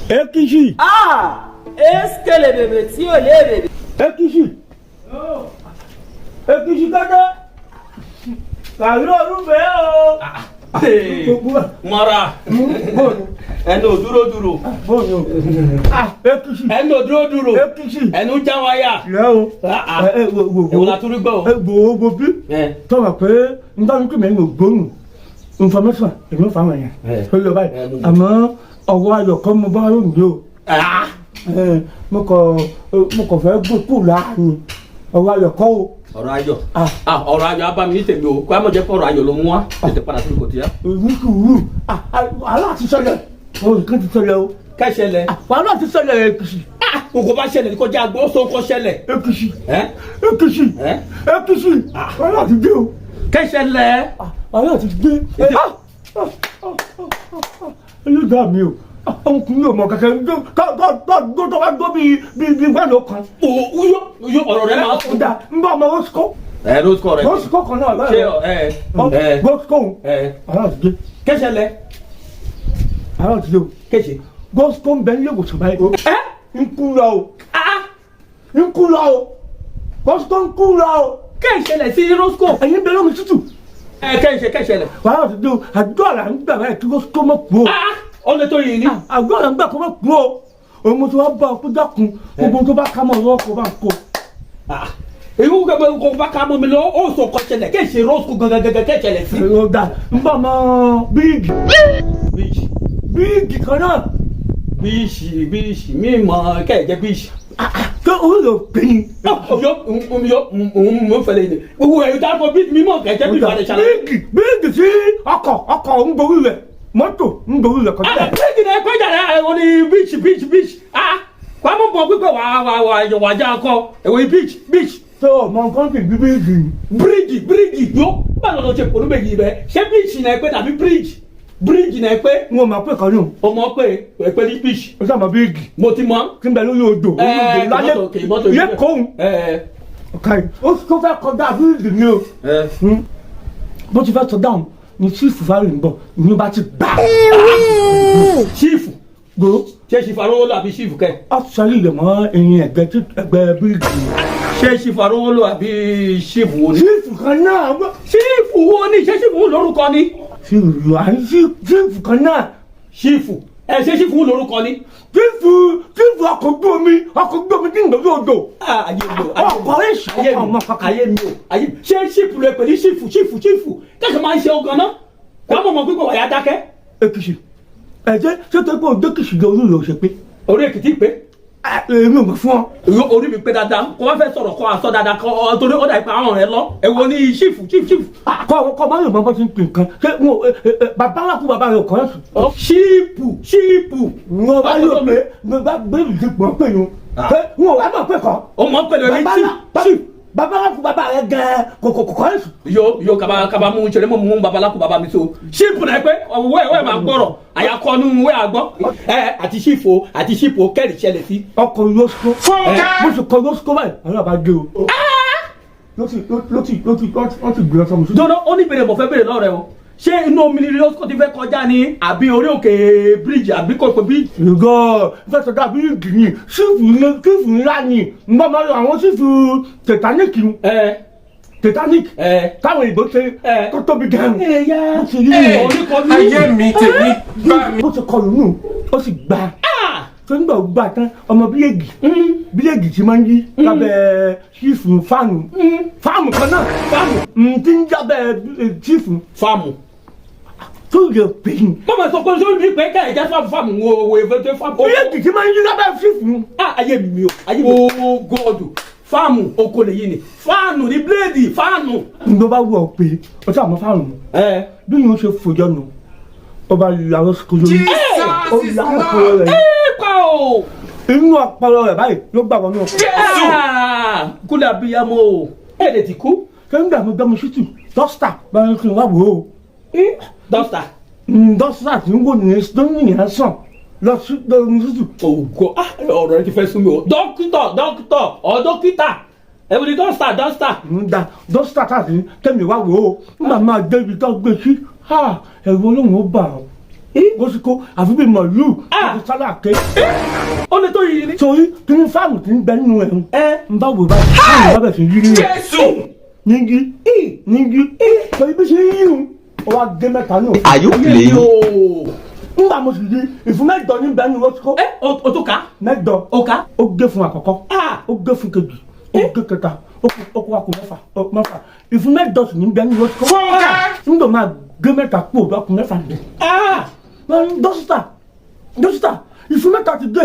Ekisi. Ah, eskele bèbè tí ò lé bèbè. Ekisi. Ekisi kẹtẹ. Kàrí olúfẹ́ o. Mọ́ra ẹnu ò dúró dúró. Bóòlù o. Ekisi. Ẹnu ò dúró dúró. Ekisi. Ẹnu já wáyà. Lẹ́ o. Ẹ wo wo. Èwo la tún rí gbọ́ o? Ẹ wo wo bí. Tọ́wọ̀ pé n bá mi kí mi ń gbóhùn information èmi ò fáwọn èèyàn. Ó yọ báyìí. Àmọ́ ọwọ́ ayọ̀ kan mo bá yóò ní o. Mo kàn fẹ́ gbé kù láàrin ọwọ́ ayọ̀ kọ́ o. Ọ̀rọ̀ ayọ̀, ọ̀rọ̀ ayọ̀ abá mi ní tèmi o. Kó a mọ̀ jẹ́ pé ọ̀rọ̀ ayọ̀ ló mú wa tètè padà sí kòtìyà. Èmi kì í wù wàhálà ti ṣẹlẹ̀, nǹkan ti ṣẹlẹ̀ o. Kẹ́sẹ̀lẹ̀. Wàhálà ti ṣẹlẹ̀, Èkìtì. Kòkó bá ṣẹlẹ̀ kọjá gbọ́ sọ kọ́ ṣẹlẹ̀. Èkìtì, Èkìtì, Èkìtì, wàhálà ti dé o. Kẹ́sẹ̀lẹ̀. Wàhálà ti dé. Ẹlẹ́dàá mi o, ọkùnrin yóò mọ kẹkẹ tó bá gbó bíi bíi wẹ́ẹ̀lì kan. O yó yó ọ̀rọ̀ rẹ máa. Ó dà n bá ọmọ rosco. Ẹ rosco rẹ. Rosco kan náà. Ṣé ẹ ẹ. Rosco. Ẹ. Wàhálà ti dé. Kẹ́sẹ̀lẹ̀. Wàhálà ti dé o. Kẹ́sẹ̀. Rosco ń bẹ ní ìwòsàn báyìí. Ẹ. Ń kú lọ o. Ń kú lọ o. Rosco ń kú lọ o. Kẹ́sẹ̀lẹ̀ sí rosco. Ẹ̀yin bẹ lómi tútù. Ẹ kẹ́sẹ̀ kẹ́sẹ̀lẹ̀. Wàhálà ti dé o, àdúrà là ń gbà báyìí kí rosco mọ̀ kú o. Ó lè tó yìí ni. Àdúrà là ń gbà kó mọ̀ kú o. Òun mo ti wá bá ọ kó dákun, gbogbo tó bá ká mọ́ ọwọ́ kó bá ń kó. Èyí kò kò bá ká mọ́ mi lọ, ó sọ kọ́ ṣẹlẹ̀ kẹ́ ṣe rosco gangan kẹ́ ṣẹlẹ̀ sí. Ó dà n bá ọmọ bíríìgì. Bíìsì. Bíríìgì kan náà. Bíìsì bíìsì mi mọ kẹ́ ẹ̀ jẹ́ bíìsì. Tó o lè pè ní. Yọ yọ mo fẹlẹ ni gbogbo ẹ̀ dáko bíìsì mi mọ kẹ́ jẹ́ bíìsì wà lè ṣàlàyé. Bíríìgì bíríìgì sí ọkọ̀ ọkọ̀ ń gorí rẹ̀, mọ́tò ń gorí rẹ̀ kọjá. Bíríìgì náà ẹ̀kọ́ ìjà rẹ̀ ẹ̀ ní bíìsì bíìsì bíìsì kò á mọ̀ bọ̀ pípẹ́ wà wà wà wà já kọ ẹ̀wọ̀ bíìsì bíìsì. Tó o mọ nǹkan kì í bí bíríìgì ni. Bíríìjì bíríìjì yó báwo ló ṣe pòlú méjì bẹ ṣé bíìsì náà pé tàbí bíríìjì bíríìjì náà pé. N ò mọ̀ pé kan ní o. O mọ̀ pé ẹ pé ní bíìsì. O sábà bíríìgì. Mo ti mọ̀. Tí n bẹ lórí odò orí odò lálẹ́ yé kóhun. Ọ̀ka yìí ó tó fẹ́ kọjá bíríìjì ni o. Bó ti fẹ́ sọ dáhùn ni sífù fárì ń bọ̀ ní bá ti gbà. Sífù. Gbó. Ṣé sífù arówólò àbí sífù kẹ. Ó sọrí rẹ̀ mọ́ eyín ẹ̀gbẹ́ tí ẹ̀gbẹ́ bíríìjì. Ṣé sífù arówólò àbí sífù wo ni. Sífù kan náà. Sífù wo ni, ṣé sífù wo lórúkọ ni. Sífù à ń sífù kan náà. Sífù ẹ ṣé sífù wo lórúkọ ni. Sífù sífù ọkọ̀ ojú omi, ọkọ̀ ojú omi tí ń gbé odò. Ayé mi o. Ọkọ̀ èsì ayé mi ọmọ kankan. Ayé mi o, ayé mi. Ṣé sífù rẹ pẹ̀lú sífù sífù sífù kẹ́kẹ́ máa ń ṣe ogan náà kó a mọ̀ mọ̀ pípọ̀ wáyà dákẹ́. Èkìtì ẹ̀jẹ̀ ṣé tó pé òde kìsì lé orí rẹ̀ ò ṣe pé. Orí Èkìtì pé. Èmi ò mọ̀ fún ọ. Orí mi pé dáadáa, kó wá fẹ́ sọ̀rọ̀ kó a sọ dáadáa kó ọ torí ó dà ipa àwọn rẹ lọ. Èwo ni sífù sífù sífù. Kọ́ kọ́ máa ń mọ bó ti ń pè nǹkan ṣé n ò bàbá wa kú bàbá rẹ̀ kọ́ ẹ̀sùn. Síìpù síìpù. Wọn bá yóò pé mo bá gbé ìdí pọ̀ pé yun pé n ò wá mọ̀ pé kọ́. O mọ̀ pé lórí síìpù. Bàbá wa kú bàbá rẹ̀ gẹ́ẹ́ kò kò kọ́ ẹ̀sùn. Yo yo kaba kaba mu sẹlẹ mu babalá kú baba mi so síìpù náà pé wẹ́ wẹ́ máa gbọ́rọ̀ àyàkọ́nu wẹ́ àgbọ́ ẹ àti síìpù àti síìpù kẹ́rì ṣẹlẹ̀ sí. Ọkọ̀ yóò bó ṣe kọ yóò báyìí àwọn àbá gé o. Ló ti ló ti ló ti wọ́n ti gbé ọsọ mi. Dọ́nà ó ní bèrè mọ̀ fẹ́ bèrè lọ́rẹ̀ o, ṣé inú omi ni lọ́sọ̀ ti fẹ́ kọjá ni àbí orí òkè bíríìjì àbí kò pé bíríìjì. Ìgò fẹ́ sọdá bíríìjì ni sífù ní sífù ńlá ni n bá máa lọ àwọn sífù Titanic ni. Titanic táwọn ìbò ṣe tó tóbi gan. Bó ṣe rí nù. Ayé mi tèmi bá mi. Bó ṣe kọlù nù ó sì gbà tó ń gbà ó gbà tán ọmọ bíléègì bíléègì tí máa ń yí lábẹ́ sífù fáànù fáàmù kan náà fáàmù tí ń jábẹ́ sífù. Fáàmù. Tó yẹ pé ní. Mọ̀mọ́ sọ pé sórí pé ká ẹ̀jẹ̀ fáàmù fáàmù wo wo ìfẹ́ tó fáàmù. Bíléègì tí máa ń yí lábẹ́ sífù. Ayé mi o, ayé mi o, gọ́ọ̀dù fáàmù oko lè yí ni fáànù ní bíléèdì fáànù. N tó bá wù ọ pé o tí a mọ fáànù bí yóò ṣe fòjọ nù ó bá làwọn sukulu ó Jesus is làwọn ọpọlọ Lord. rẹ Ẹ pa o. inú ọpọlọ rẹ báyìí ló gbà wọnú ọpọlọ. Kúlẹ̀ abiyamọ o, ẹ̀ lè ti kú. Ṣé ń gbà mí gbẹmí ṣítù dọ́stà báyìí kí n wá wò ó. Dọ́stà. Dọ́stà tí ń wò ní lóyún sàn lọ sí lóyún ṣítù. Ògo, ọ̀rọ̀ rẹ ti fẹ́ sún mi o. Dókítà dókítà ọ̀ dókítà ẹ̀wọ̀n ni dọ́stà dọ́stà. Ń da dọ́stà tàbí kẹ́mi wá wò ó nígbà máa dé ibi tó gbé sí ẹ̀rù Olóhùn ó bà ọ́. Rosco àfi bí màlúù àti sálà ké. Ó lè tó yìí ni. Torí kí ni fáàmù ti ń bẹ nínú ẹ̀ ń bá wò báyìí fáàmù bá bẹ̀ sí yí rẹ̀. Jésù. Nígi nígi torí bí ṣe ń yí òun ó wá gé mẹ́ta nù. Are you playing? Ńgbà mo sì di ìfún mẹ́jọ ní bẹ́ẹ̀ ni Rosco. Ẹ o tó ká. Mẹ́jọ. O ká. Ó gé fún àkọ́kọ́, ó gé fún kejì, ó gé kẹta, ó kú wa kú mẹ́fà mẹ́fà. Ìfún mẹ́jọ sì ní bẹ́ẹ̀ ni Rosco. Fúnkẹ́. Ńgbà máa gé mẹ́ta kú òbá kú mẹ́fà nìyẹn. Dókítà, dókítà, ìfún mẹ́ta ti gé,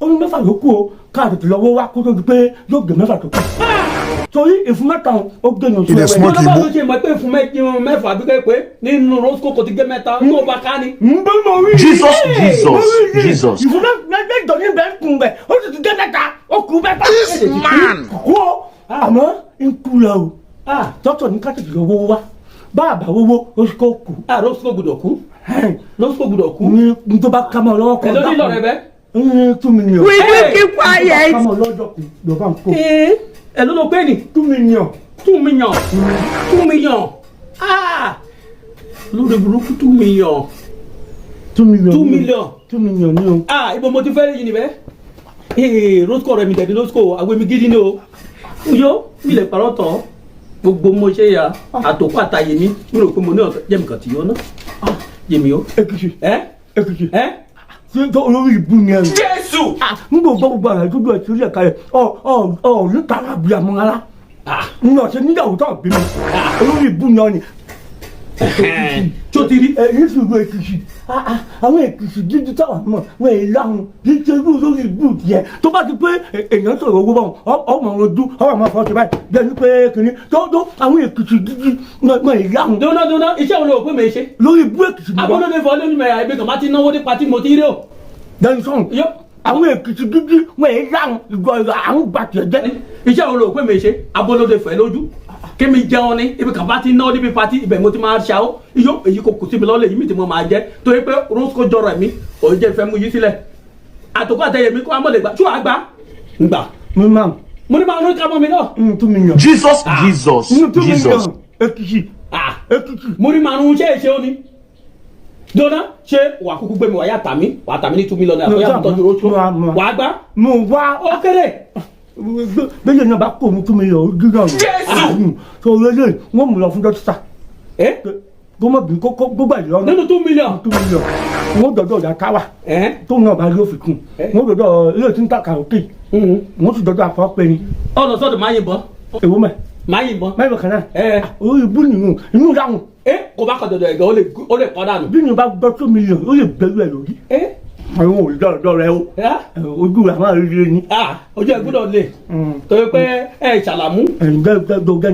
ó ní mẹ́fà yòókù o, káàdì tó lọ́wọ́ wá kó tó di pé yóò gé mẹ́fà tó kù. Torí ìfún mẹ́ta ó gé ní oṣù Ilẹ̀ wẹ́wẹ́. small. Lọ́dọ̀ bá ló ṣe mọ̀ pé fún mẹ́fà bí pé nínú Rosco kò ti gé mẹ́ta tó bá ká ni. N bẹ mọ wí. Jesus, Jesus, Jesus. Ìfún mẹ́jọ ní bẹ́ẹ̀ kún bẹ́ẹ̀, ó sì ti gé mẹ́ta, ó kú mẹ́ta. This man. Kú o, àmọ́ ń kú la o. Dókítà ní ká tètè lọ wọ́wọ́ wá. Bá a bá wọ́wọ́, ó sì kó kú. Rosco gbọ́dọ̀ kú. Rosco gbọ́dọ̀ kú. Ní n tó bá ká mọ́ ọ lọ́wọ́ kọ́. Ẹ ló ní lọ́rẹ̀ bẹ́ẹ̀. Ní 2 million. Will you keep quiet? Ká mọ́ ọ lọ́jọ́ kù lọ́ba ń kó. Ẹ ló ló pé ni. 2 million. 2 million. 2 million. Lórí burúkú 2 million. 2 million. 2 million. 2 million ní o. Ibo mo ti fẹ́ rí yìí níbẹ̀. Ee, Rosco rẹ̀ mi dẹ̀bi Rosco, àwọn èmi gidi ni o. Yo, mi lè parọ́ tọ̀. Gbogbo mo ṣe ya, àtòkù àtàyè mi, mi rò pé mo ní ọ̀tọ̀, jẹ́ mi kàn tí yóò ná. Jẹ́ mi o. Èkìtì. Ẹ Èkìtì. Ẹ Ṣé tó olórí ìbú ni ẹ rò? Jésù. N kò gbọ́ gbogbo àrà ìdúdú ẹ̀ sílẹ̀ kalẹ̀ ọ ọ ọ ní tara bí amú rárá. N ò ṣe níyàwó tó bí mi. Olórí ìbú ni ọ ni. Tó ti rí. Ẹ ní sùúrù Èkìtì. Àwọn Èkìtì dídí táwọn mọ̀ wọ́n èyí láhùn kì í ṣe irú olórí ìbú tiẹ̀. Tó bá ti pé èèyàn sọ̀rọ̀ owó báwọn ọmọ ojú ọmọ àmọ́ fọ́ ti báyìí bí ẹni pé kìíní tó tó àwọn Èkìtì dídí wọ́n èyí láhùn. Dúnà dúnà, iṣẹ́ òun ló pé mi ṣe. Lórí ìbú Èkìtì ni wọ́n. Abọ́lódé fọ́ lónìí mẹ́ra ibi kan bá ti náwó nípa tí mo ti rí o. Dẹ́nu sọ̀rọ̀. Yo. Àwọn Èkìtì dídí wọ́n èyí láhùn ìgbọ̀ àwọn gbàtẹ̀ jẹ́. Iṣẹ́ òun ló pé mi ṣe, abọ́lódé fẹ́ lójú. Kí mi jẹun ni ibi kan bá ti náwó níbi pati ibẹ̀ mo ti máa ṣá o. Iyó èyí kò kù sí mi lọ́lẹ̀ yìí mi ti mo máa jẹ torí pé Rosco jọrọ mi òun jẹ́ ìfẹ́ mú yí sílẹ̀. Àtòkọ́ àtẹyẹ mi kó amọ̀lẹ̀ gbà tú àgbà ngbà. Mo máa Mo ní máa ń ká mọ́ mi náà. ń 2 million. Jesus, Jesus, ń 2 million. Jesus. Èkìtì. Èkìtì. Mo ní máa ń ṣe é ṣe ó ní. Dọ́nà ṣé wà kúkú gbé mi wà yá tà mí wà tà mí ní 2 million naira bóyá mo tọ́jú Rosco wà á gbá. Mo wá. Ó kéré. Bẹ́ẹ̀ náà bá kó mu 2 million ó gíga o. Jésù. Tó o lélẹ̀ wọ́n mú lọ fún dókítà. Ẹ Kó má bí kó gbogbo àyè lọ́nà. Nínú 2 million. 2 million. Wọ́n dọ̀dọ̀ ọ̀dà káwà. Tó náà bá yóò fi kún. Wọ́n dọ̀dọ̀ ilé tí ń ta kàrókè. Wọ́n sì dọ̀dọ̀ àfọ́pẹ́ ni. Ọ̀nà sọ́dọ̀ máa yìnbọn. Èwo mẹ́. Máa yìnbọn. Mẹ́rin kan náà. Orí ibú nìyẹn inú dáhùn. Kò bá kọ dọ̀dọ̀ ẹ̀gẹ́ ó lè kọ́ dànù. Bí mi bá gbọ́ 2 million ó lè bẹ̀rù ẹ̀ lórí. Àwọn olùdó rẹ o. Ojú rẹ máa rí ni. Ojú ẹ gbọ́dọ̀ lè. Torí pé ẹ ṣàlàmú. Ẹ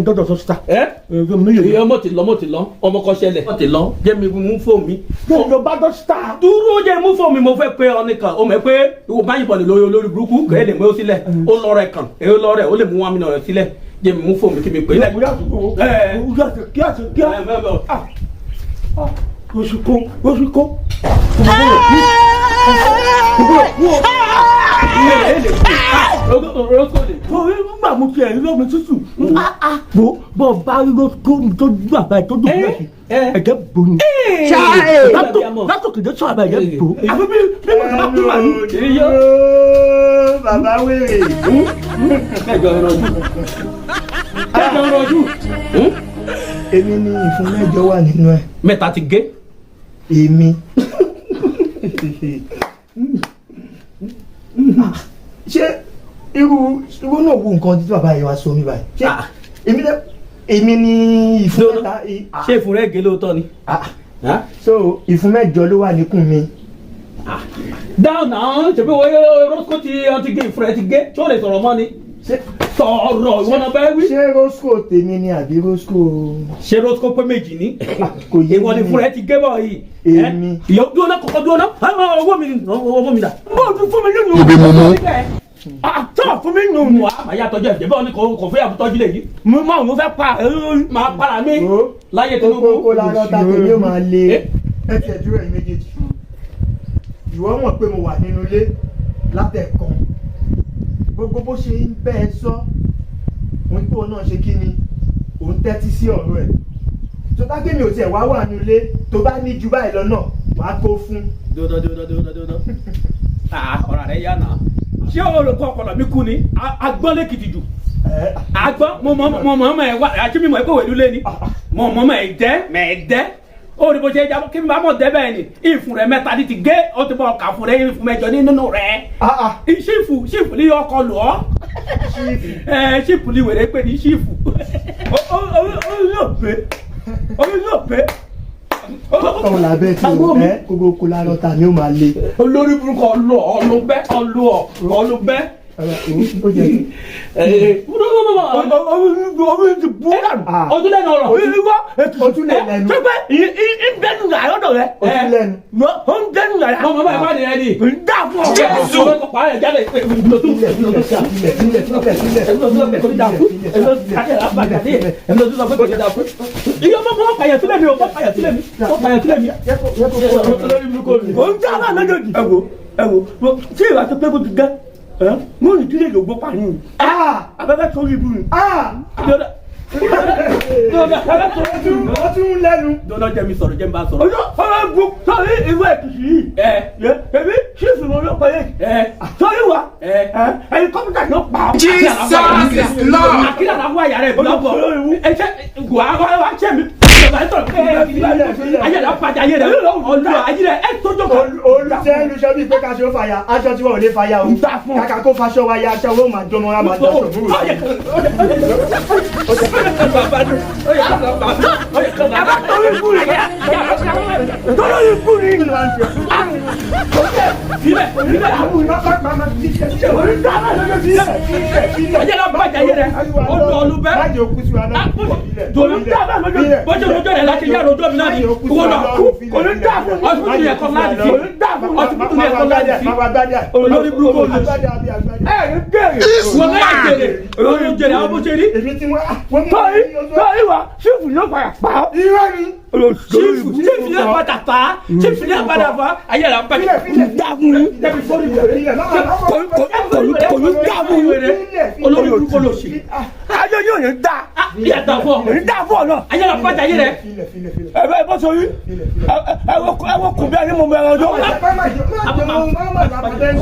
dọ́dọ̀ sọ́sítà. Iye ọmọ ti lọ, ọmọ ti lọ, ọmọ kan ṣẹlẹ̀. Ọmọ ti lọ, jẹ́ mi mú fóònù mi. Mo bá dọ́sítà. Dúró jẹ́ mú fóònù mi, mo fẹ́ pe ọ nìkan. O mọ̀ pé ìwọ bá yìnbọn lè lórí olórí burúkú, kò lè mú ó sílẹ̀. Ó lọ rẹ̀ kàn, èyí lọ rẹ̀, ó lè mú 1 million rẹ̀ sílẹ̀. Jẹ́ mi mú fóònù mi kí mi pè é. Kíá oṣù kó oṣù kó. Torí nígbà mo fi ẹ̀rí lọ́mi tútù, bó bọ́ bá rí kó tó dùn àbá ẹ̀ tó dùn bẹ́ẹ̀ sí, ẹ̀jẹ̀ bò ní. Látòkè dé sọ àbá ẹ̀jẹ̀ bò. Àbí bí bí mo bá kú màlúù. Bàbá wèrè. Kẹjọ rọjú. Kẹjọ rọjú. Èmi ni ìfun mẹ́jọ wà nínú ẹ̀. Mẹ́ta ti gé. Èmi. Ṣé irú irú náà wo nǹkan tí bàbá yìí wá sọ mi báyìí? Ṣé èmi lẹ èmi ni ìfun mẹ́ta. Ṣé ìfun rẹ̀ gé lóòótọ́ ni? So ìfun mẹ́jọ ló wà níkùn mi. Dáhùn náà, ṣèbí wọ́n Rosco ti ọtí gé ìfun rẹ̀ ti gé, ṣé o lè sọ̀rọ̀ mọ́ ni? Sọ̀rọ̀ ìwọ náà bẹ́ẹ̀ wí. Ṣé Rosco tèmi ni àbí Rosco. Ṣé Rosco pé méjì ni? Kò yé mi. Ìwọ ni fúnra ẹ ti gé bọ̀ yìí. Èmi. Ìyá dúró náà kọ́kọ́ dúró náà. Owó mi owó mi dà. Bó o tún fún mi nínú. Ibi mumu. Tọ́ fún mi nínú. Wà á máa yá tọ́jú ẹ̀jẹ̀ bẹ́ẹ̀ ni kò fẹ́ àbútọ́jú lè yí. Mo máa ń fẹ́ pa Máa para mi. Láyé Tinubu. Kókó lára ta tèmi ó máa le. Ẹ tiẹ̀ dúró ẹ̀yin méjèèjì. Ìwọ mọ̀ pé mo wà nínú ilé látẹ̀kan. Gbogbo bó ṣe ń bẹ́ ẹ sọ, òun kó náà ṣe kí ni, òun tẹ́tí sí ọ̀rọ̀ ẹ̀. Tó bá gbé mi ò tiẹ̀ wá wà nínú ilé, tó bá ní ju báyìí lọ náà, Wàá kó fún. Dúró dúró dúró dúró. Ọ̀rọ̀ rẹ̀ yá náà. Ṣé o rò pé ọpọlọ mi kú ni? Agbọ́n lẹ́kìtì jù. Agbọ́n mo mọ̀ mo mọ̀ mọ̀ ẹ̀ wá àti mi mọ̀ ẹ́ pé wẹ̀lú lé ni. Mo mọ̀ mọ̀ ẹ̀ dẹ́ mẹ̀ ẹ̀ dẹ́. Ó rí bó ṣe jábọ́ kí n bá mọ̀ dẹ́ bẹ́ẹ̀ ni. Ìfun rẹ̀ mẹ́ta ní ti gé ó ti bọ̀ ọkà fún rẹ̀ ìfun mẹ́jọ ní nínú rẹ̀. Ṣífù ṣífù ní ọkọ lù ọ́. Ṣífù ní wèrè pé ní ṣífù. Orí yóò pé, orí yóò pé. Ọ̀hún làbẹ́ tí o ẹ gbogbo kó lárọ́ ta ni ó máa le. Olórí burúkú ọlọ ọlọbẹ ọlọ ọlọbẹ. Ó jẹ Orí ti bú dànù. Ọdún lẹ́nu ọ̀rọ̀. Orí wá Ojú lè lẹ́nu. Ṣé pé ìbẹ́nu yàrá lọ́dọ̀ rẹ? Ojú lẹ́nu. Ó ń bẹ́nu yàrá. Mọ mọ báyìí wá nìyẹn ni. Ń dà fún ọ. Jésù. Ilẹ̀ ilẹ̀ ilẹ̀ ilẹ̀ ilẹ̀ Iye ọmọ mọ pààyàn sílẹ̀ mi o, mọ pààyàn sílẹ̀ mi, mọ pààyàn sílẹ̀ mi. Ó ń dá wà lójoojú. Ẹ wo ẹ wo tí ìwà tó pé kó ti gẹ́ mo ní kílè yògbó pa ni. Abẹ́fẹ́ sórí ibu ni. Ó tún ń lẹ́nu. Dọ́dọ̀ jẹ́ mi sọ̀rọ̀ jẹ́ mi bá sọ̀rọ̀. Ọjọ́ ọ̀rọ̀ bu sọ̀rí ìwé èkìtì yìí. Èmi ṣífù ló ló pẹ̀lẹ́. Sọ̀rí wa ẹ̀yin kọ́mpútà ló pa ọ́. Jesus is Lord. Akílà la wá yàrá ẹ̀ bọ́. Ẹ ṣe wà wá ṣe mi. Ayé rẹ̀ pàdé ayé rẹ̀ ọ̀lú ayé rẹ̀ ẹ̀ tójó kan. Olùsẹ́ olùsẹ́ bíi pé káṣọ fàyà aṣọ tí wọ́n ò lè fàyà o. Kàkà kó faṣọ wa ya aṣọ wọn máa dánmọ́ra máa daṣọ búrò sí. Ẹ bá torí ibu ni. Torí ibu ni. Filẹ̀ filẹ̀. Orí dá wà lójoojú. Ayé rẹ̀ bàjẹ́ ayé rẹ̀ ọ̀lú ọ̀lú bẹ́ẹ̀. Májè òkú sí wa náà. Bọ́jọ́ rojọ́ rẹ̀ láti yá rojọ́ mi náà ni ìwọ náà kú. Ọsibítù ni ẹ̀kọ́ láti fi. Ọsibítù ni ẹ̀kọ́ láti fi. Olórí burúkú olùsí. Ẹ ẹ gèrè. Wọ́n náà jèrè. Olórí jèrè àwọn bó ṣe rí. Èmi tí wọ́n mú Sọ̀rí sọ̀rí wa ṣífù ló padà pa ọ́. Irọ́ ni. Chief chief ní padà fa chief ní padà fa ayé rẹ̀ bàjẹ́. Dàbùn yín. Kò ní dàbùn yín. Olórí burúkú olùsí. Ayé yóò ní dá. Ìyá dà fún ọ. Kò ní dá fún ọ náà. Ayé rẹ̀ bàjẹ́ ayé rẹ̀. Ẹ bẹ bọ́ sórí. Ẹ wọ kùn bí ẹni mo bẹ̀rẹ̀ ọjọ́. Má má jẹ́ má má jẹ́.